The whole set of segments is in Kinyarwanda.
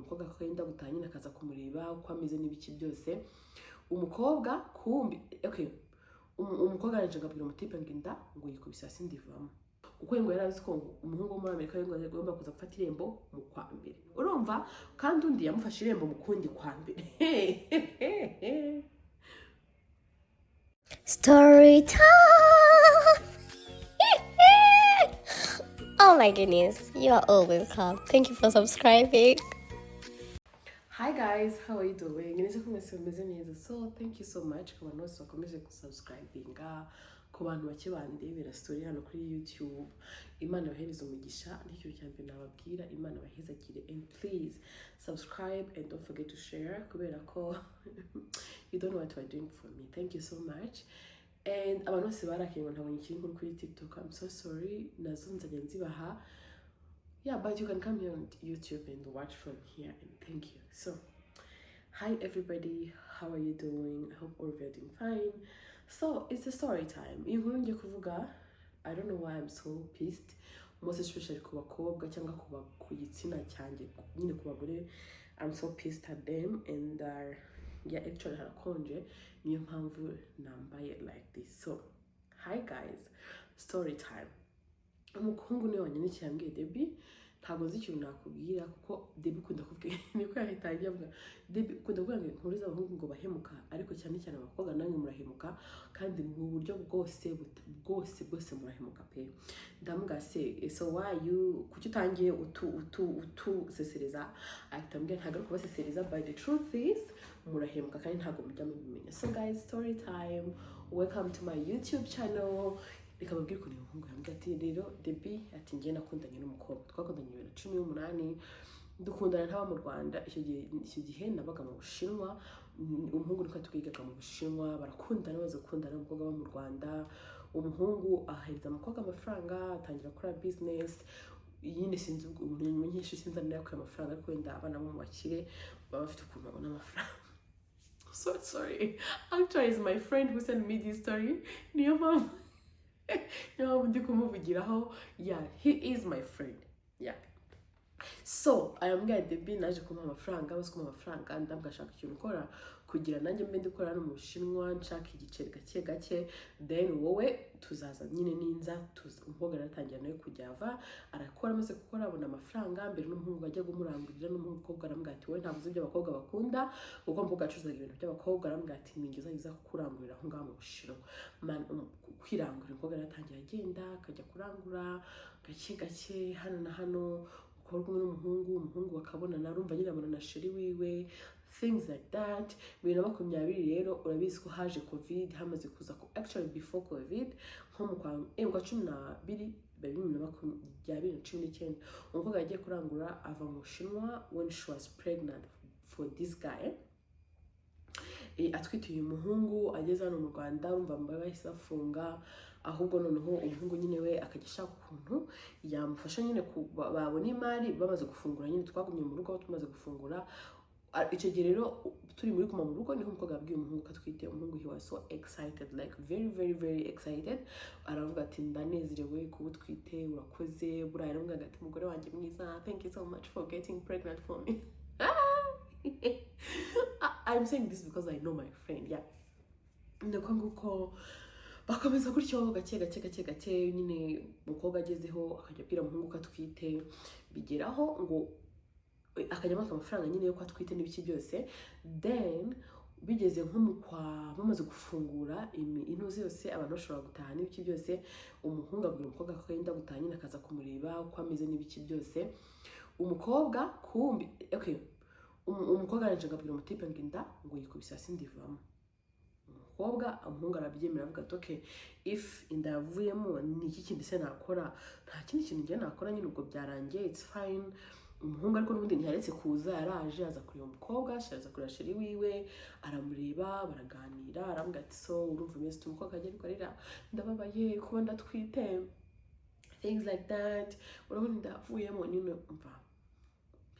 umukobwa ko yenda gutaha nyine, akaza kumureba uko ameze n'ibiki byose. Umukobwa kumbi, okay, umukobwa arangije agabwira umutipe ngo inda ngo yikubise hasi ndivamo, kuko ngo yari azi ko ngo umuhungu wo muri Amerika ngo agomba kuza gufata irembo mu kwa mbere. Urumva, kandi undi yamufashe irembo mu kundi kwa mbere. Story time! Oh my goodness, you are all welcome. Thank you for subscribing. Hi guys, how are you doing? Nizere ko mwese mumeze neza. So thank you so much ku bantu bose bakomeje gusubscribinga, ku bantu bake bandebera story hano kuri YouTube. Imana ibahereze umugisha, nicyo cya mbere nababwira. Imana ibahezagire, and please subscribe and don't forget to share, kubera ko you don't know what you are doing for me. Thank you so much. And abantu bose barakiye ngo ntabonye ikiri inkuru kuri TikTok, I'm so sorry, nazo nzajya nzibaha. Yeah, but you can come here on YouTube and watch from here, and thank you. So hi everybody, how are you doing? I hope all of you are doing fine. So it's a story time. Iyi nkuru ngiye kuvuga, I don't know why I'm so pissed, most especially ku bakobwa cyangwa ku gitsina cyanjye nyine, ku bagore. I'm so pissed at them. And yeah, actually harakonje, niyo mpamvu nambaye like this. So hi guys, story time. Umuhungu niwe wanyandikiye, yambwiye: "Debi, ntabwo nzi ikintu nakubwira, kuko Debi ukunda kuvuga," niko yahitangiye avuga, "Debi ukunda kuvuga ngo inkuru z'abahungu ngo bahemuka, ariko cyane cyane abakobwa namwe murahemuka, kandi mu buryo bwose bwose bwose murahemuka pe." Ndamubwira: "Se so why you, kuki utangiye utu utu utusesereza?" Ahita ambwira: "Ntabwo ari kubasesereza, but the truth is murahemuka kandi ntabwo mujya mubimenya." So guys, story time. Welcome to my YouTube channel. Reka babwire ukuntu uyu muhungu yambwiye. Ati: "Rero Debi," ati, "ngiye nakundanye n'umukobwa, twakundanye 2018, dukundana ntaba mu Rwanda. Icyo gihe nabaga mu Bushinwa." Umuhungu niko twigaga mu Bushinwa. Barakundana, baza gukundana, umukobwa aba mu Rwanda. Umuhungu ahereza umukobwa amafaranga, atangira gukora business nyine. Sinzi umuntu nyinshi, sinzi aho yakuye amafaranga, ariko wenda abana bo mu bakire baba bafite ukuntu babona amafaranga. So sorry, actually is my friend who sent me this story, niyo mpamvu ndi kumuvugiraho. Yeah, he is my friend, yeah. So arambwira: "Debi, naje kumuha amafaranga, amaze kumuha amafaranga ndabwo ashaka ikintu ukora kugira nanjye mbe ndi gukora hano mu Bushinwa, nshaka igiceri gake gake, then wowe tuzaza nyine ninza tuza." Umukobwa aratangira nawe kujya ava arakora, amaze gukora abona amafaranga. Mbere n'umuhungu ajya kumurangurira, n'umukobwa aramubwira ati: "Wowe ntabwo uzi ibyo abakobwa bakunda," kuko umukobwa acuruzaga ibintu by'abakobwa. Aramubwira ati: "Ninjye uzajya uza kukurangurira aho ngaho mu Bushinwa." Man, kwirangura, umukobwa aratangira agenda akajya kurangura gake gake hano na hano, ukaba uri kumwe n'umuhungu, umuhungu bakabonana, arumva nyine abona na chéri wiwe, things like that. 2020 rero urabizi ko haje COVID. Hamaze kuza actually before COVID, nko mu kwa 12 2019, umukobwa yagiye kurangura ava mu Bushinwa when she was pregnant for this guy. Atwite uyu muhungu, ageze hano mu Rwanda, urumva bahise bafunga. Ahubwo noneho umuhungu nyine we akajya ashaka ukuntu yamufasha nyine babona imari. Bamaze gufungura nyine, twagumye mu rugo tumaze gufungura. Icyo gihe rero turi muri guma mu rugo, niho umukobwa yabwiye umuhungu ko atwite. Umuhungu, he was so excited, like very very very excited. Aravuga ati: "Ndanezerewe kuba utwite, urakoze." Buriya aramubwira ati: "Umugore wanjye mwiza, thank you so much for getting pregnant for me." I'm saying this because I know my friend, yeah. Nuko nguko bakomeza gutyo gake gake gake gake nyine. Umukobwa agezeho akajya abwira umuhungu ko atwite, bigeraho ngo akajya amaka amafaranga nyine yo ko atwite n'ibiki byose. Then bigeze nko mu kwa, bamaze gufungura intuzi yose, abantu bashobora gutaha n'ibiki byose, umuhungu abwira umukobwa ko yenda gutaha nyine, akaza kumureba uko ameze n'ibiki byose. Umukobwa kumbi, okay, umukobwa arangije agabwira umutipe ngo inda ngo yikubise hasi ndivamo. Umukobwa, umuhungu arabyemera, avuga ati: "Okay, if inda yavuyemo, ni iki kindi se nakora? Nta kindi kintu njye nakora nyine, ubwo byarangiye, it's fine." Umuhungu ariko n'ubundi ntiyaretse kuza, yaraje aza kureba umukobwa, aza kureba chéri wiwe, aramureba, baraganira, aramubwira ati: "So urumva umeze ute?" Umukobwa ajya ariko arira: "Ndababaye kuba ndatwite," things like that. Urabona inda yavuyemo nyine, umva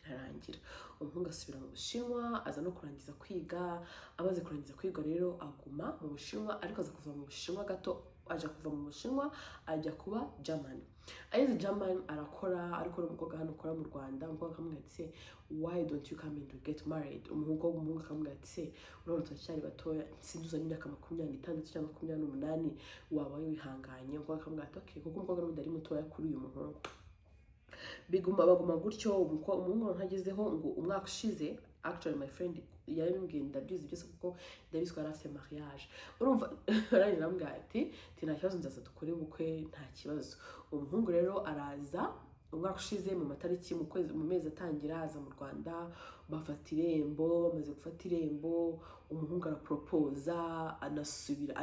birarangira. Umuhungu asubira mu Bushinwa, aza no kurangiza kwiga. Amaze kurangiza kwiga rero aguma mu Bushinwa, ariko aza kuva mu Bushinwa gato. Aja kuva mu Bushinwa ajya kuba Germany. Ageze Germany arakora, ariko n'umukobwa hano ukora mu Rwanda, umukobwa akamubwira ati: "Se why don't you come and we get married?" Umuhungu akamubwira ati: "Se urabona turacyari batoya, sinzi uzanye imyaka 26 cyangwa 28, waba wihanganye." Umukobwa akamubwira ati: "Okay," kuko umukobwa n'ubundi ari mutoya kuri uyu muhungu. Baguma gutyo. Umuhungu ntagezeho ngo umwaka ushize, actually my friend yarabimbwiye, ndabizi byose kuko ndabizi ko yari afite mariage, urumva. Arangije aramubwira ati: "Nta kibazo, nzaza dukore ubukwe, nta kibazo." Umuhungu rero araza umwaka ushize mu matariki, mu kwezi, mu mezi atangira, aza mu Rwanda, bafata irembo. Bamaze gufata irembo, umuhungu araporopoza, anasubira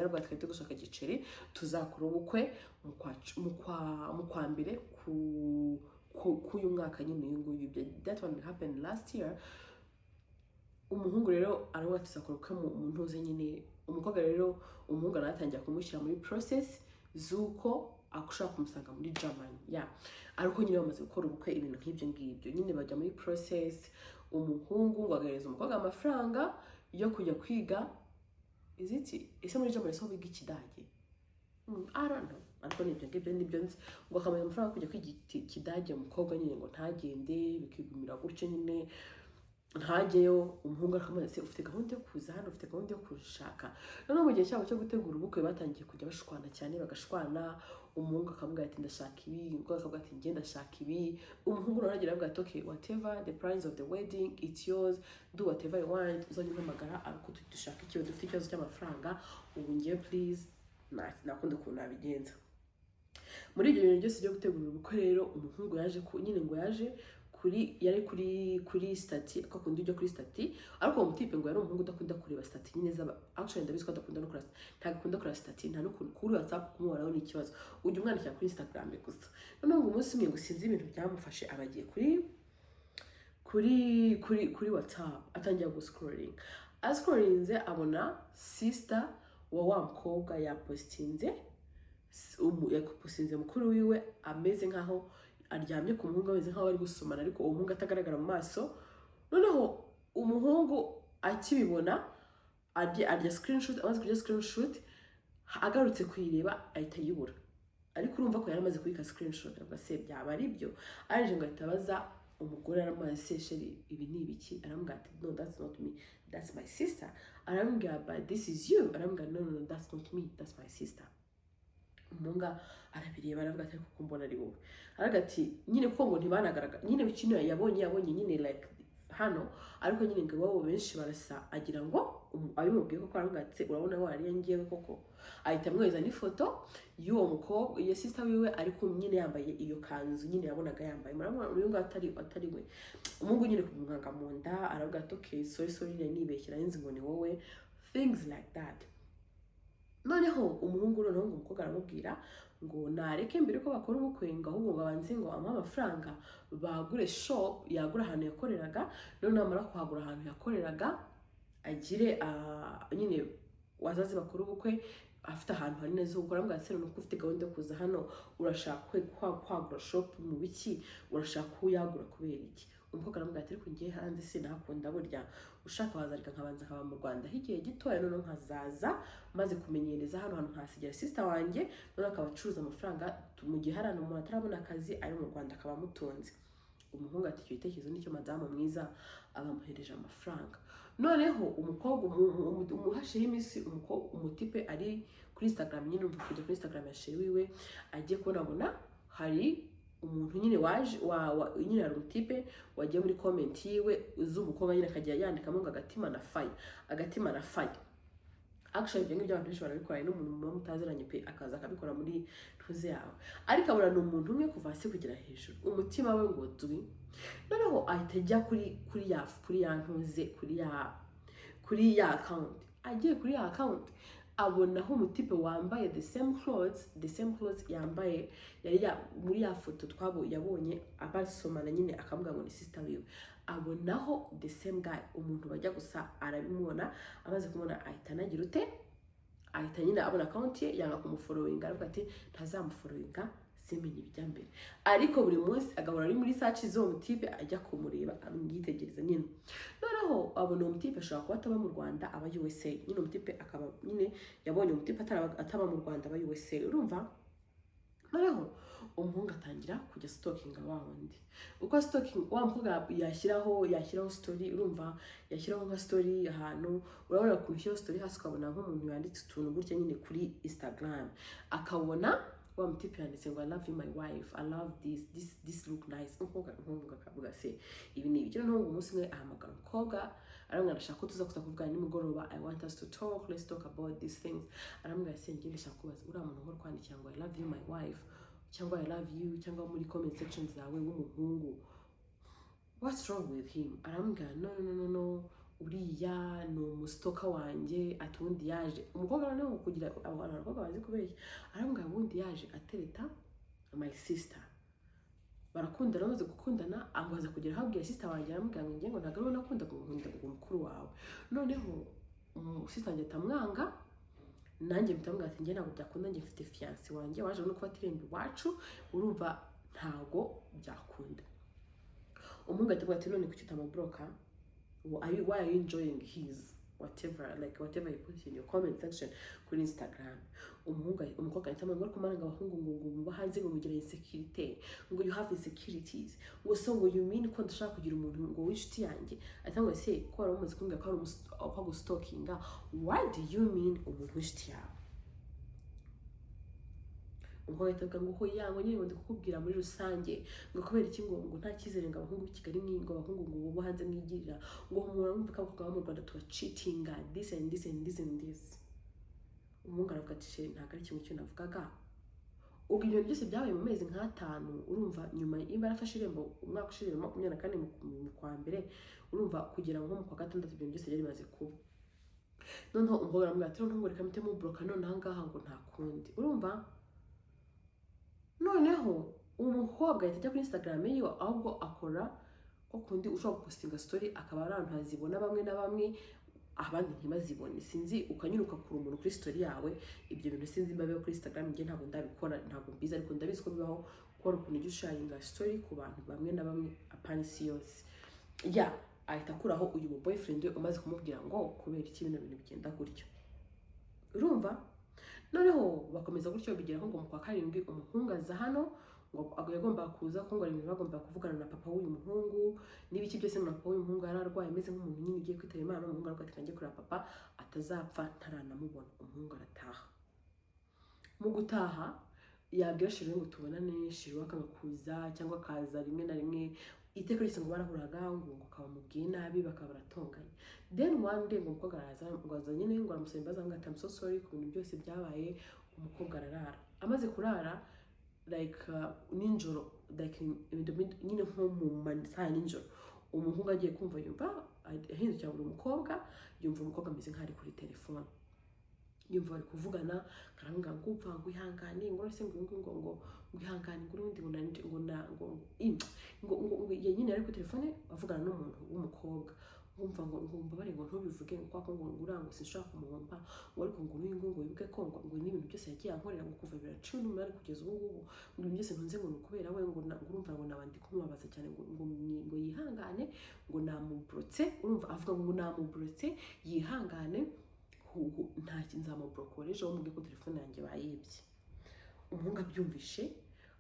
aravuga ati: "Twari gushaka igiceri, tuzakora ubukwe mu kwa mbere k'uyu mwaka nyine uyu nguyu." That one happened last year. Umuhungu rero aravuga ati: "Tuzakora ubukwe mu ntuze nyine." Umukobwa rero, umuhungu aratangira kumushyira muri process z'uko ashobora kumusanga muri Germany, yeah. Ariko nyine bamaze gukora ubukwe, ibintu nk'ibyo ngibyo nyine, bajya muri process. Umuhungu ngo agahereza umukobwa amafaranga yo kujya kwiga. Is it, ese muri Germany so biga Ikidage? I don't know, ariko nibyo ngibyo nibyo nzi. Ngo akamuha amafaranga yo kujya kwiga Ikidage, umukobwa nyine ngo ntagende, bikigumira gutyo nyine, ntajyeyo. Umuhungu akamubaza: "Se ufite gahunda yo kuza hano? Ufite gahunda yo kushaka?" Noneho mu gihe cyabo cyo gutegura ubukwe batangiye kujya bashwana cyane, bagashwana. Umuhungu akamubwira ati: "Ndashaka ibi," umukobwa akavuga ati: "Njye ndashaka ibi." Umuhungu noneho agira avuga ati: "Okay, whatever the plans of the wedding, it's yours, do whatever you want, uzajya umpamagara, ariko dushaka ikibazo, dufite ikibazo cy'amafaranga ubu, ngiye please nakunda ukuntu nabigenza." Muri ibyo bintu byose byo gutegura ubukwe rero, umuhungu yaje ku nyine ngo yaje kuri, yari kuri status, ko akunda ujya kuri status, ariko uwo mutipe ngo yari umuhungu udakunda kureba status nyine z'aba. Actually ndabizi ko adakunda no kureba, ntabwo akunda kureba status, nta n'ukuntu kuri WhatsApp kumubonaho ni ikibazo, ujya umwandikira kuri Instagram gusa. Noneho ngo umunsi umwe ngo sinzi ibintu byamufashe, aba agiye kuri WhatsApp, atangira guscrolling. Ascrollinze abona sister wa mukobwa yapostinze, yapostinze mukuru wiwe ameze nkaho aryamye ku muhungu, ameze nkaho bari gusomana, ariko uwo muhungu atagaragara mu maso. Noneho umuhungu akibibona arya screenshot. Amaze kurya screenshot, agarutse kuyireba ahita ayibura, ariko urumva ko yari amaze kubika screenshot. Avuga: "Se byaba ari byo?" Arangije ngo ahita abaza umugore, aramubaza: "Se chéri, ibi ni ibiki?" Aramubwira ati: "No, that's not me, that's my sister." Aramubwira: "But this is you." Aramubwira: "No, no, no, that's not me, that's my sister." Umuhungu arabireba, aravuga ati: "Ariko mbona ari wowe." Aravuga ati nyine kuko ngo ntibanagaragara nyine, ikintu yabonye nyine like hano, ariko nyine ngo iwabo benshi barasa, agira ngo abimubwiye koko. Aravuga ati: "Urabona ko ariyo ngewe koko." Ahita amwohereza n'ifoto y'uwo mukobwa, iyo sister wiwe, ariko nyine yambaye iyo kanzu nyine yabonaga yambaye. Murabona uyu nguyu atari we. Umuhungu nyine kumwanga mu nda, aravuga ati: "Okay, sorry, sorry, nari nibeshye, nari nzi ngo ni wowe," things like that. Noneho umuhungu, noneho ngo umukobwa aramubwira ngo nareke mbere ko bakora ubukwe, ngo ahubwo ngo abanze ngo amuhe amafaranga bagure shop, yagura ahantu yakoreraga. Noneho namara kuhagura ahantu yakoreraga, agire nyine wazaze bakora ubukwe afite ahantu hari neza ho gukora. Aramubwira ati: "Nuko ufite gahunda yo kuza hano, urashaka kwagura shop mu biki? Urashaka kuyagura kubera iki?" Umukobwa aramubwira ati: "Ariko ngiye hanze sinahakunda burya, ushaka wazareka nkabanza nkaba mu Rwanda igihe gitoya, noneho nkazaza maze kumenyereza hano hantu, nkahasigira sister wanjye, noneho akaba acuruza amafaranga mu gihe hari ahantu umuntu atarabona akazi ari mu Rwanda, akaba amutunze." Umuhungu ati: "Icyo gitekerezo nicyo, madamu mwiza." Abamuhereje amafaranga. Noneho umukobwa umuhashiyeho iminsi, umukobwa, umutipe ari kuri Instagram nyine, umva kujya kuri Instagram ya chéri wiwe, agiye kubona abona hari umuntu nyine waje nyine hari umutipe wagiye muri comment yiwe z'umukobwa nyine, akajya yandikamo ngo agatima na fire, agatima na fire. Actually ibyo ngibyo abantu benshi barabikora, hari n'umuntu muba mutaziranye pe, akaza akabikora muri ntuze yawe, ariko abona ni umuntu umwe kuva hasi kugera hejuru, umutima we ngo dwi. Noneho ahita ajya kuri ya ntuze, kuri ya account. Agiye kuri ya account, abonaho umutipe wambaye the same clothes yambaye yari ya, muri ya foto twabo yabonye abasomana nyine, akavuga ngo ni sister wiwe. Abonaho the same guy, umuntu bajya gusa, arabimubona. Amaze kumubona ahita anagira ute? Ahita nyine abona account ye, yanga kumufollowinga, aravuga ati ntazamufollowinga simenye ibijya mbere. Ariko buri munsi agahora ari muri search z'uwo mutipe, ajya kumureba, amwitegereza nyine. Noneho Abona uwo mutipe ashobora kuba ataba mu Rwanda, aba USA nyine. Umutipe akaba nyine yabonye umutipe ataba mu Rwanda, aba USA. Urumva, noneho umuhungu atangira kujya stalkinga wa wundi. Uko stalking wa mukobwa, yashyiraho story, urumva, yashyiraho nka story ahantu, urabona ukuntu ushyiraho story hasi ukabona nk'umuntu yanditse utuntu gutya nyine kuri Instagram, akabona wa mutipe yanditse ngo "I love you, my wife, I love this, this, this look nice." Umukobwa akavuga: "Se ibi ni ibiki?" Noneho ngo umunsi umwe ahamagara umukobwa, aramubwira: "Ndashaka ko tuza kuza kuvugana nimugoroba. I want us to talk, let's talk about these things." Aramubwira: "Se njye ndashaka kubaza, uriya muntu uhora kwandikira ngo 'I love you, my wife' cyangwa 'I love you' cyangwa muri comment section zawe w'umuhungu, what's wrong with him?" Aramubwira: "No, no, no, no, uriya ni umustalker wanjye." Ati ubundi yaje umukobwa noneho kugira abo bantu, abakobwa bazi kubeshya, aramubwira: "Ubundi yaje atereta my sister, barakundana, bamaze gukundana abaza kugera aho abwira sister wanjye, aramubwira ngo njye ngo ntabwo ariwe nakundaga, ngo nkunda ngo mukuru wawe. Noneho sister wanjye atamwanga, nanjye mpita mubwira ati njye ntabwo byakunda, njye mfite fiancé wanjye waje no kuba irembo iwacu, urumva ntabwo byakunda." Umuhungu ahita avuga ati: "None kuki utamublocka? Why are you enjoying his whatever, like whatever you put in your comment section kuri Instagram?" Umukobwa ahita amubwira ko ngo abahungu ngo muba hanze ngo mugira insecurity, ngo you have insecurities, ngo so ngo you mean ko ndashaka kugira umuntu ngo w'inshuti yanjye? Ahita ngo: "Se ko wari umaze kumbwira ko ari ko agustalkinga, why do you mean umuntu w'inshuti yawe?" Umukobwa ahita avuga ngo hoya, ngo nyine ngo ndi kukubwira muri rusange, ngo kubera iki ngo nta cyizere ngo abahungu b'i Kigali ngo abahungu ngo bo hanze mwigirira, ngo umuntu arumva ko abakobwa bo mu Rwanda tubacheatinga, this and this and this and this. Umuhungu aravuga ati: "Chérie, ntabwo ari kimwe cyo navugaga." Ubwo ibintu byose byabaye mu mezi nk'atanu. Urumva, nyuma nimba yarafashe irembo umwaka ushize 2024 mu kwa mbere, urumva kugera nko mu kwa gatandatu ibintu byose byari bimaze kuba. Noneho umukobwa aramubwira ati: "Noneho ngo reka mpite mublocka none aha ngaha," ngo nta kundi. Urumva, noneho umukobwa ahita ajya kuri Instagram yiwe, ahubwo akora ko kundi ushobora gupostinga story akaba ari ahantu hazibona bamwe na bamwe, abandi ntibazibone, sinzi, ukanyura ugakura umuntu kuri story yawe. Ibyo bintu sinzi niba bibaho kuri Instagram, njye ntabwo ndabikora, ntabwo mbizi, ariko ndabizi ko bibaho, ko hari ukuntu ujya usharinga story ku bantu bamwe na bamwe, apana isi yose. Ya ahita akuraho uyu mu boyfriend we umaze kumubwira ngo kubera iki bino bintu bigenda gutyo. Urumva, noneho bakomeza gutyo, bigeraho ngo mu kwa karindwi umuhungu aza hano, ngo yagombaga kuza ko ngo hari ibintu bagombaga kuvugana na papa w'uyu muhungu n'ibiki byose, ngo na papa w'uyu muhungu yari arwaye, ameze nk'umuntu nyine ugiye kwitaba Imana. Umuhungu aravuga ati: "Kanjye kureba papa atazapfa ntaranamubona." Umuhungu arataha. Mu gutaha yabwira chéri we ngo tubonane, chéri we akanga kuza cyangwa akaza rimwe na rimwe. Iteka ryose ngo barahuraga, ngo akaba amubwiye nabi, bakaba baratonganye. Then one day ngo umukobwa araza, ngo aza nyine ngo aramusaba imbabazi, aramubwira ati: "I'm so sorry ku bintu byose byabaye." Umukobwa ararara. Amaze kurara, like nijoro, like in the nyine nko mu masaha ya nijoro, umuhungu agiye kumva yumva ahindukira buri mukobwa, yumva umukobwa ameze nk'aho ari kuri telefone, yumva bari kuvugana, karamubwira ngo upfa, ngo ihangane, ngo se ngo ihangane, ngo urundi ngo nanje ngo na ngo ngo ngo ngo ngo nyine ari kuri telefone avugana n'umuntu w'umukobwa, ngumva ngo mbabare, ngo ntubivuge, ngo kwa ko ngo uriya ngo sinshobora kumuhomba, ngo ariko ngo n'uyu ngo wibuke ko ngo n'ibintu byose yagiye ankorera, ngo kuva 2018 kugeza ubu ngubu, ngo ibintu byose ntunze ngo ni ukubera we, ngo urumva ngo naba ndi kumubabaza cyane, ngo yihangane, ngo namublotse. Urumva, avuga ngo namublotse, yihangane, nta nzamublokora ejo, mubwiye ko telefone yanjye bayibye. Umuhungu abyumvishe,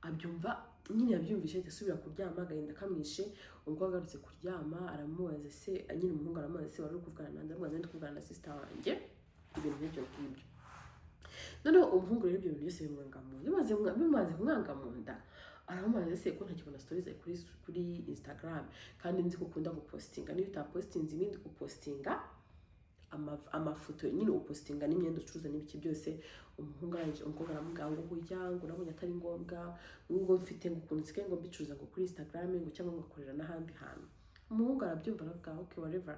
abyumva nyine, yabyumvishe ahita asubira kuryama, agahinda kamwishe. Umukobwa agarutse kuryama aramubaza: "Se nyine," umuhungu aramubaza: "Se wari uri kuvugana nande?" Aramubaza: "Ndi kuvugana na sister wanjye," ibintu nk'ibyo ngibyo. Noneho umuhungu rero ibyo bintu byose bimwanga mu nda. Bimaze kumwanga mu nda, aramubaza: "Se ko ntakibona stories zawe kuri Instagram, kandi nzi ko ukunda gupostinga, niyo utapostinze ibindi upostinga amafoto nyine, upostinga n'imyenda ucuruza n'ibiki byose?" Umuhungu arangije, umukobwa aramubwira ngo hoya, ngo nabonye atari ngombwa, ngo mfite ngo ukuntu nsigaye ngo mbicuruza ngo kuri Instagram, ngo cyangwa ngakorera n'ahandi hantu. Umuhungu arabyumva, aravuga: "Okay, whatever."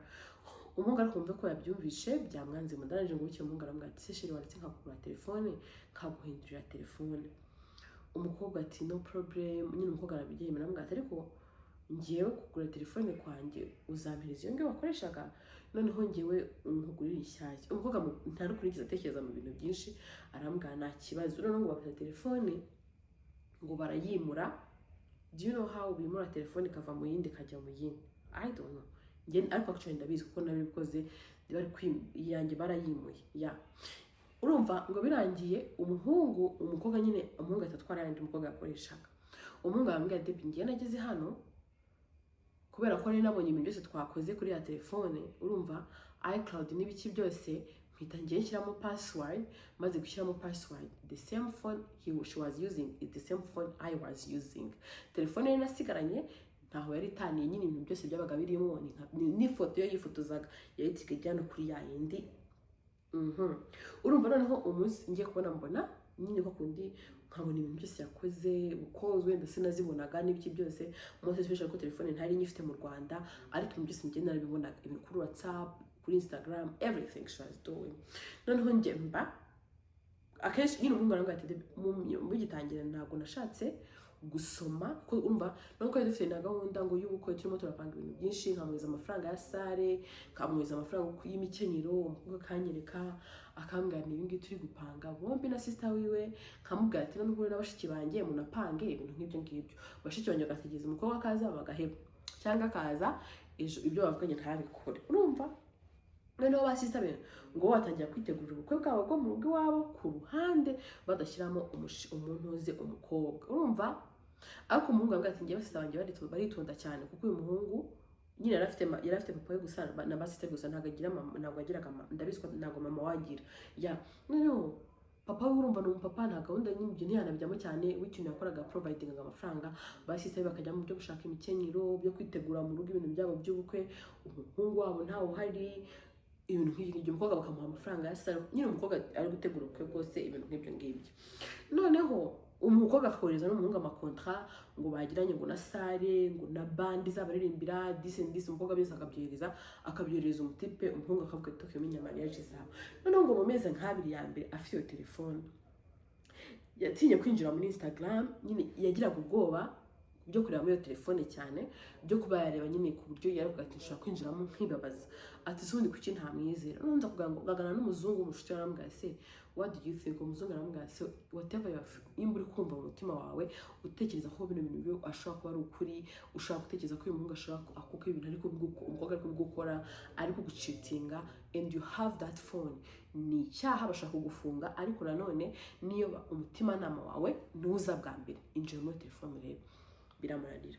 Umuhungu ariko wumve ko yabyumvishe byamwanze mu nda. Arangije ngo bukeye umuhungu aramubwira ati: "Se chérie, waretse nkakugura telefone, nkaguhindurira telefone?" Umukobwa ati: "No problem." Nyine umukobwa arabyemera, aramubwira ati: "Ariko ngewe kugura telefone kwanjye uzampereza iyo ngiyo wakoreshaga, noneho ngewe nkugurire inshyashya." Umukobwa nta no kurigeza atekereza mu bintu byinshi, arambwira: "Nta kibazo." Noneho ngo bafata telefone ngo barayimura. Do you know how bimura telefone ikava mu yindi ikajya mu yindi? I don't know. Njye ariko actually ndabizi kuko nabikoze, bari iyanjye barayimuye. Ya, urumva ngo birangiye umuhungu, umukobwa nyine, umuhungu ahita atwara yandi umukobwa yakoreshaga. Umuhungu arambwira ati: "Njye nageze hano kubera ko nari nabonye ibintu byose twakoze kuri ya telefone, urumva, iCloud n'ibiki byose, mpita ngiye nshyiramo password. Maze gushyiramo password, the same phone she was using is the same phone I was using. Telefone yari nasigaranye ntaho yari itaniye nyine, ibintu byose byabaga birimo n'ifoto yo yifotozaga yahitaga ijyana kuri ya yindi. Urumva noneho umunsi ngiye kubona, mbona nyine ko kundi nkabona ibintu byose yakoze uko wenda sinazibonaga n'ibiki byose umunsi, especially ko telefone ntari nyifite mu Rwanda, ariko ibintu byose njye narabibonaga, ibintu kuri WhatsApp, kuri Instagram, everything she was doing. Noneho njye mba akenshi nyine umuhungu arambwira ati: "Mugitangira ntabwo nashatse gusoma kuko umva nuko twari dufite na gahunda ngo y'ubukwe, turimo turapanga ibintu byinshi, nkamwohereza amafaranga ya salle, nkamwohereza amafaranga y'imikenyero, umukobwa akanyereka, akambwira ni ibingibi turi gupanga bombi na sister wiwe. Nkamubwira ati: 'None uhure na bashiki banjye munapange ibintu nk'ibyo ngibyo.' Bashiki banjye bagategereza umukobwa akaza bagaheba, cyangwa akaza ejo ibyo bavuganye ntabikore. Urumva noneho ba sister be ngo batangira kwitegurira ubukwe bwabo bwo mu rugo iwabo ku ruhande, badashyiramo umuntu uzi umukobwa. Urumva ariko umuhungu aravuga ati: 'Njyewe sister banjye baritonda cyane,' kuko uyu muhungu nyine yari afite papa we gusa na ba sister gusa, ntabwo agira mama, ntabwo agiraga mama, ndabizi ko ntabwo mama wagira ya. Noneho papa we, urumva ni umupapa, nta gahunda nyine, ibyo ntiyanabijyamo cyane. W'ikintu yakoraga, providingaga amafaranga, ba sister be bakajya mu byo gushaka imikenyero, byo kwitegura mu rugo, ibintu byabo by'ubukwe. Umuhungu wabo ntawe uhari, ibintu nk'ibyo ngibyo. Umukobwa bakamuha amafaranga ya salle nyine, umukobwa ari gutegura ubukwe bwose, ibintu nk'ibyo ngibyo. Noneho umukobwa akohereza n'umuhungu amakontra ngo bagiranye, ngo na salle, ngo na band izabaririmbira, this and this. Umukobwa byose akabyohereza umutipe. Umuhungu akavuga ati: 'Okay, menya mariage zawe.' Noneho ngo mu mezi nk'abiri ya mbere afite iyo telefone, yatinye kwinjira muri Instagram nyine, yagiraga ubwoba byo kureba muri iyo telefone cyane, byo kuba yareba nyine, ku buryo yaravuga ati: 'Nshobora kwinjiramo nkibabaza.' Ati: 'Se ubundi kuki ntamwizera?' Noneho nza kugira ngo ngagana n'umuzungu, umushuti, aramubwira: 'Se what do you think?' Umuzungu aramubwira: 'Se whatever you are, nimba uri kumva mu mutima wawe utekereza ko bino bintu byo ashobora kuba ari ukuri, ushobora gutekereza ko uyu muhungu ashobora kuko ibintu ari umukobwa ari kubigukora, ari kugucheatinga, and you have that phone, ni icyaha, bashaka kugufunga. Ariko nanone niyo umutimanama wawe ntuza bwa mbere, injira muri telefone urebe.' Biramunanira.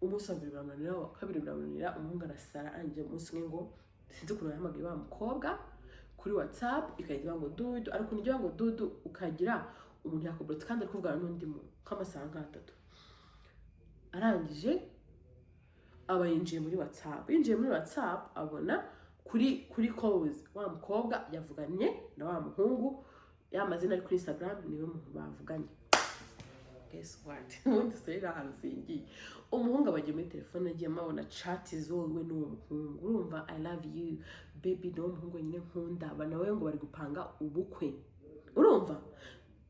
Umunsi wa mbere biramunanira, uwa kabiri biramunanira, umuhungu arasara. Arangije umunsi umwe ngo sinzi ukuntu yahamagaye wa mukobwa kuri WhatsApp, ikahita ivuga ngo dudu, ariko nijya ngo dudu ukagira umuntu yakuburutse kandi ari kuvugana n'undi muntu nk'amasaha nk'atatu. Arangije aba yinjiye muri WhatsApp. Yinjiye muri WhatsApp, abona kuri calls wa mukobwa yavuganye na wa muhungu, ya mazina ari kuri Instagram niwe muntu bavuganye. Guess what? Ubundi story iri ahantu singiye. Umuhungu aba agiye muri telefone, agiyemo abona chat zowe n'uwo muhungu. Urumva: 'I love you baby, niwo muhungu nyine nkunda.' Ba nawe ngo bari gupanga ubukwe. Urumva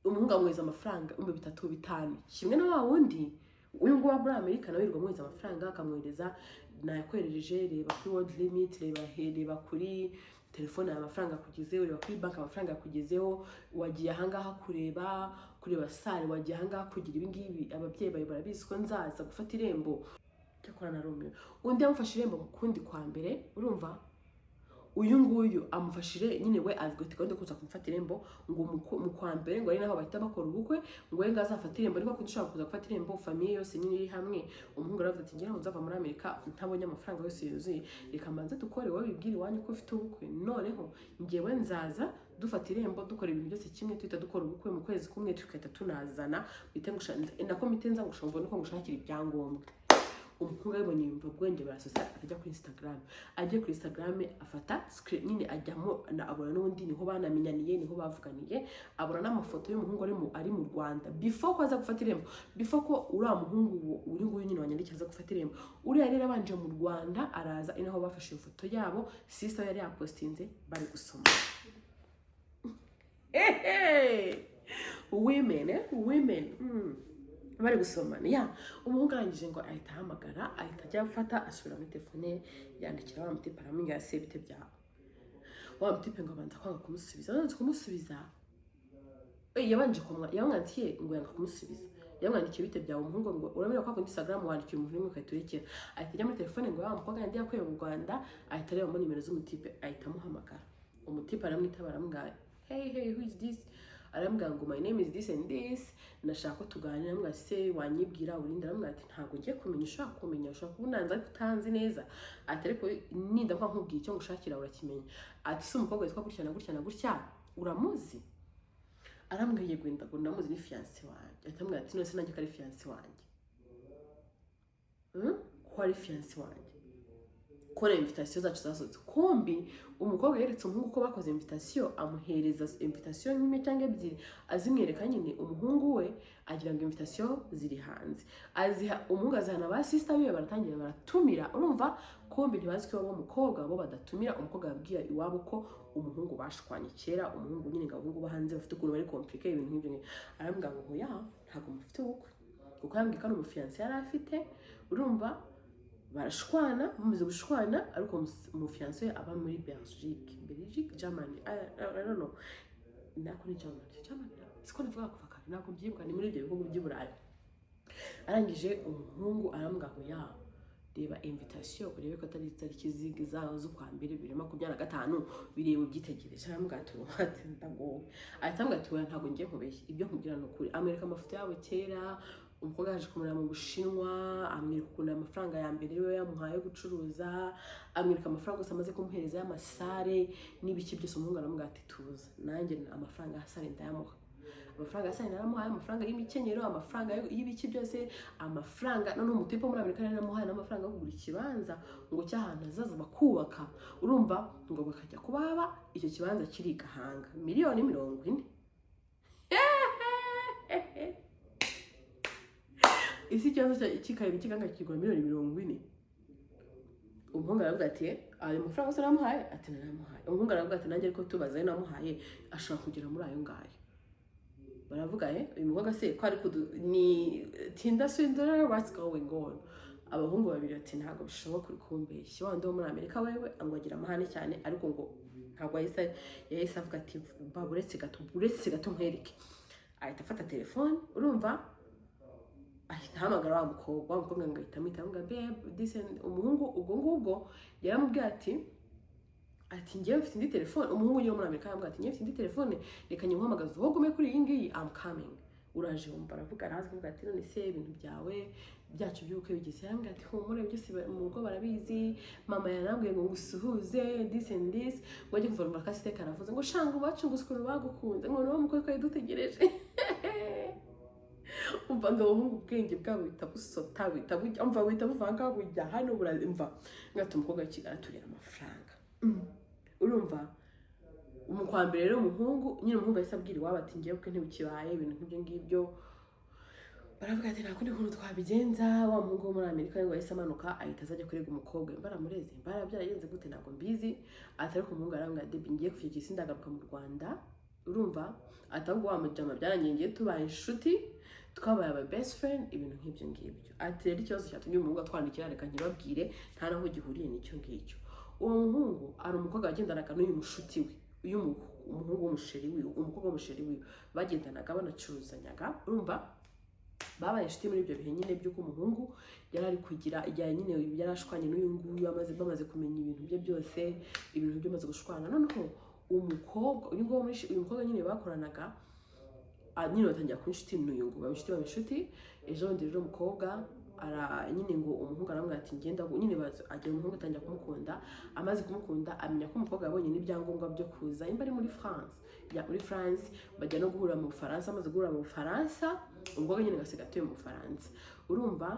umuhungu amwohereza amafaranga 3000, 5000, kimwe na wa wundi uyu nguyu wa muri Amerika, nawe yirirwa amwohereza amafaranga, akamwohereza: 'Nayakoherereje, reba kuri World Remit, reba reba kuri telefone yawe amafaranga akugezeho, reba kuri banki amafaranga yakugezeho, wagiye ahangaha kureba salle, wagiye ahangaha kugira ibi ngibi, ababyeyi bawe barabizi ko nzaza gufata irembo.' Cyakora narumiwe. Undi yamufashe irembo mu kundi kwa mbere. Urumva uyu nguyu amufashije nyine, we avuga ati gahunda yo kuza kumufata irembo ngo mu kwa mbere, ngo ari naho bahita bakora ubukwe, ngo we ngo azafate irembo, ariko kundi ushobora kuza gufata irembo famille yose nyine iri hamwe. Umuhungu aravuga ati: 'Ngira ngo nzava muri Amerika ntabonye amafaranga yose yuzuye, reka mbanze dukore, wowe wibwire iwanyu ko ufite ubukwe, noneho njyewe nzaza dufata irembo, dukora ibintu byose kimwe, tuhita dukora ubukwe mu kwezi kumwe, tugahita tunazana, mpite nako mpite nza ngushobora nuko ngushakira ibyangombwa.' Umuhungu abibonye yumva ubwenge burasosa, ajya kuri Instagram. Agiye kuri Instagram afata screen nyine, ajyamo abona n'ubundi niho banamenyaniye, niho bavuganiye, abona n'amafoto y'umuhungu ari mu Rwanda before ko aza gufata irembo, before ko uriya muhungu uri nguyu nyine wanyandikiye aza gufata irembo. Uriya rero abanje mu Rwanda araza, ari naho bafashe iyo foto yabo sister yari yapostinze bari gusoma. Hehe! Women, eh? Women. Bari gusomana ya. Umuhungu arangije ngo ahita ahamagara, ahita ajya gufata, asubira muri telefone ye, yandikira wa mutipe, aramubwira: 'Se bite byawe?' Wa mutipe ngo abanza kwanga kumusubiza. Abanza kumusubiza, yabanje kumwa, yamwandikiye ngo yanga kumusubiza. Yamwandikiye "Bite byawe?" Umuhungu ngo urabona ko kuri Instagram wandikira umuntu rimwe ugahita urekera. Ahita ajya muri telefone ngo wa mukobwa yandi yakuye mu Rwanda, ahita arebamo nimero z'umutipe, ahita amuhamagara. Umutipe aramwitaba, aramubwira: "Hey, hey, who is this?" Aramubwira ngo: "My name is this and this, ndashaka ko tuganira." Aramubwira: "Se wanyibwira urinde?" Aramubwira ati: "Ntabwo ngiye kumenya, ushobora kumenya, ushobora kuba unanze ariko utanzi neza." Ati: "Ariko ninda kuba nkubwiye icyo ngushakira urakimenya." Ati: "Si umukobwa witwa gutya na gutya na gutya uramuzi?" Arambwira: "Yego, ndago ndamuzi, ni fiancé wanjye." Ahita amubwira ati: "None se nanjye ko ari fiancé wanjye? Ko ari fiancé wanjye, kora invitation zacu zasohotse?" Kumbi umukobwa yeretse umuhungu ko bakoze invitation, amuhereza invitation nk'imwe cyangwa ebyiri, azimwereka nyine. Umuhungu we agira ngo invitation ziri hanze, aziha umuhungu, azihana ba sister biwe, baratangira baratumira. Urumva, kumbi ntibazi ko iwabo w'umukobwa bo badatumira. Umukobwa yabwiye iwabo ko umuhungu bashwanye kera. Umuhungu nyine ngo abahungu bo hanze bafite ukuntu bari compliqué, ibintu nk'ibyo ngibyo. Arambwira ngo: "Ya, ntabwo mufite ubukwe," kuko yambwiye ko ari umufiancé yari afite. Urumva, barashwana, bamaze gushwana, ariko umufiancé we aba muri Belgique, Belgique, Germany, I don't know, nako ni Germany, Germany siko navuga kuva kare, ntabwo mbyibuka, ni muri ibyo bihugu by'i Burayi. Arangije umuhungu arambwira ngo: "Ya, reba invitation urebe ko atari itariki z'ukwa mbere 2025, bireba ubyitegereje." Arambwira ati: "Ati ndagowe." Ahita ambwira ati: "Oya, ntabwo ngiye nkubeshya, ibyo nkubwira ni ukuri." Amwereka amafoto yabo kera. Umukobwa yaje kumureba mu Bushinwa, amwereka ukuntu amafaranga ya mbere we yamuhaye yo gucuruza, amwereka amafaranga yose amaze kumuhereza y'amasare n'ibiki byose. Umuhungu aramubwira ati: "Tuza, nanjye amafaranga ya salle ndayamuha." Amafaranga ya salle naramuhaye, amafaranga y'imikenyero, amafaranga y'ibiki byose, amafaranga. Noneho umutipe wo muri Amerika yaramuhaye n'amafaranga yo kugura ikibanza ngo cy'ahantu hazaza bakubaka. Urumva, ngo bakajya kubaba icyo kibanza kiri i Gahanga, miliyoni 40. Isi ikibazo cy'ikayira cy'Igahanga kigura miliyoni 40? Umuhungu aravuga ati: "Ayo mafaranga yose naramuhaye?" Ati: "Naramuhaye." Umuhungu aravuga ati: "Nanjye ariko tubaza ayo namuhaye ashobora kugera muri ayo ngayo." Baravuga: "Eh, uyu mukobwa se ko ari kudu ni Tinder swindler? What's going on?" Abahungu babiri ati: "Ntabwo bishoboka, uri kumbeshya." Wa wundi wo muri Amerika wewe ngo agira amahane cyane, ariko ngo ntabwo yahise avuga ati: "Ba, uretse gato, uretse gato nkwereke." Ahita afata telefone, urumva, ahita ahamagara wa mukobwa. Wa mukobwa ngo ahita amwita, amuga: "Babe, this and..." Umuhungu ubwo ngubwo yaramubwiye ati: "Ngewe mfite indi telefone." Umuhungu nyine wo muri Amerika yambwiye ati: "Ngewe mfite indi telefone, reka nyimuhamagaze, wowe ugume kuri iyi ngiyi, I'm coming." Uraje wumva aravuga, araza kuvuga ati: "None se ibintu byawe byacu by'ubukwe bigeze?" Yarambwira ati: "Humura, byose mu rugo barabizi, mama yarambwiye ngo ngusuhuze, this and this." Ngo ajye kuva mu kasite karavuze ngo: "Shanga ubacu ngo ukuntu bagukunze, ngo niwo mukwe twari dutegereje." Umva ngo abahungu ubwenge bwabo buhita busota, buhita bujya, umva, buhita buvanga bujya hano buramva ngati umukobwa w'i Kigali aturiye amafaranga. Urumva, mu kwa mbere rero umuhungu nyine, umuhungu yahise abwira iwabo ati: "Ngewe ubukwe ntibukibaye," ibintu nk'ibyo ngibyo. Baravuga ati: "Nta kundi kuntu twabigenza." Wa muhungu wo muri Amerika ngo yahise amanuka, ahita azajya kurega umukobwa. Baramureze, byaragenze gute ntabwo mbizi. Ati ariko umuhungu arambwira: "Debi, ngiye kuva isi, ndagaruka mu Rwanda." Urumva, ati ahubwo wa mujama byarangiye ngiye tubaye inshuti, twabaye aba best friend, ibintu nk'ibyo ngibyo. Ati rero ikibazo cyatumye umuhungu atwandikira reka nkibabwire, nta naho gihuriye n'icyo ngicyo. Uwo muhungu ari umukobwa wagendanaga n'uyu mushuti we, uyu umuhungu w'umusheri wiwe, umukobwa w'umusheri wiwe, bagendanaga banacuruzanyaga. Urumva, babaye inshuti muri ibyo bihe nyine by'uko umuhungu yari ari kugira igihe nyine yari ashwanye n'uyu nguyu, bamaze kumenya ibintu bye byose, ibintu bye bamaze gushwana. Noneho umukobwa uyu nguyu uyu mukobwa nyine bakoranaga, nyine batangira kuba inshuti n'uyu nguyu, baba inshuti, baba inshuti. Ejo bundi rero umukobwa ara nyine ngo umuhungu aramubwira ati ngenda nyine agera umuhungu atangira kumukunda. Amaze kumukunda, amenya ko umukobwa yabonye n'ibyangombwa byo kuza imba ari muri France, ya muri France, bajya no guhurira mu Bufaransa. Amaze guhurira mu Bufaransa, umukobwa nyine ngasiga atuye mu Bufaransa. Urumva,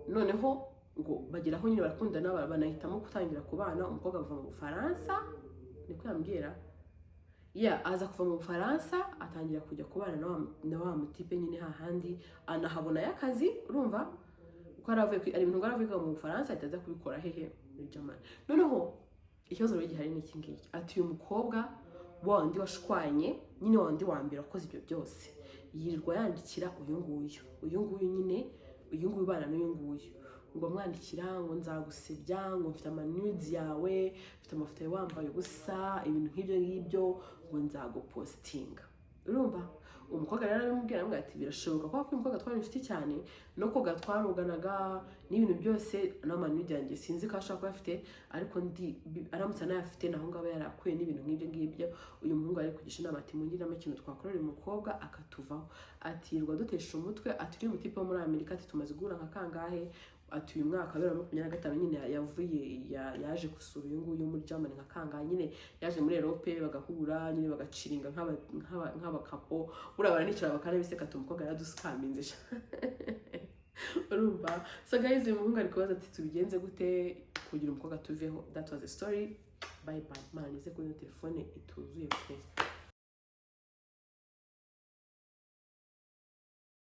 noneho ngo bageraho nyine barakundana, banahitamo gutangira kubana. Umukobwa ava mu Bufaransa, niko yambwira ya, aza kuva mu Bufaransa, atangira kujya kubana na wa mutipe nyine hahandi, anahabona y'akazi. Urumva uko yari avuye ari ibintu ngo yari avuye mu Bufaransa, ahita aza kubikora hehe? Muri Germany. Noneho ikibazo rero gihari ni iki ngiki: ati uyu mukobwa wa wundi washwanye nyine, wa wundi wa mbere wakoze ibyo byose, yirirwa yandikira uyu nguyu, uyu nguyu nyine, uyu nguyu ubana n'uyu nguyu, ngo amwandikira ngo: "Nzagusebya," ngo: "Mfite amanudes yawe, mfite amafoto yawe wambaye ubusa," ibintu nk'ibyo ngibyo, ngo: "Nzagupostinga." Urumva, umukobwa rero aramubwira, aramubwira ati birashoboka ko uyu mukobwa twari inshuti cyane, no koga twaroganaga n'ibintu byose, n'ama nude yanjye sinzi ko ashobora kuba afite, ariko ndi aramutse anayafite naho ngaho yarakuye n'ibintu nk'ibyo ngibyo. Uyu muhungu ari kugisha inama ati mungiramo ikintu twakorera uyu mukobwa akatuvaho, atirwa dutesha umutwe, ati uriya mutipe wo muri Amerika, ati tumaze guhura nka kangahe, ati uyu mwaka wa 2025 nyine yavuye yaje gusura uyu nguyu muri Germany nka kangahe, nyine yaje muri Europe bagahura nyine bagaciringa nk'abakapo, buriya baranicara bakanabiseka, ati umukobwa yaradusikaminze. Urumva? So guys, uyu muhungu ari kubaza ati tubigenze gute kugira umukobwa tuveho? That was the story. Bye bye. Mana, nize kuri ino telefone ituzuye pe.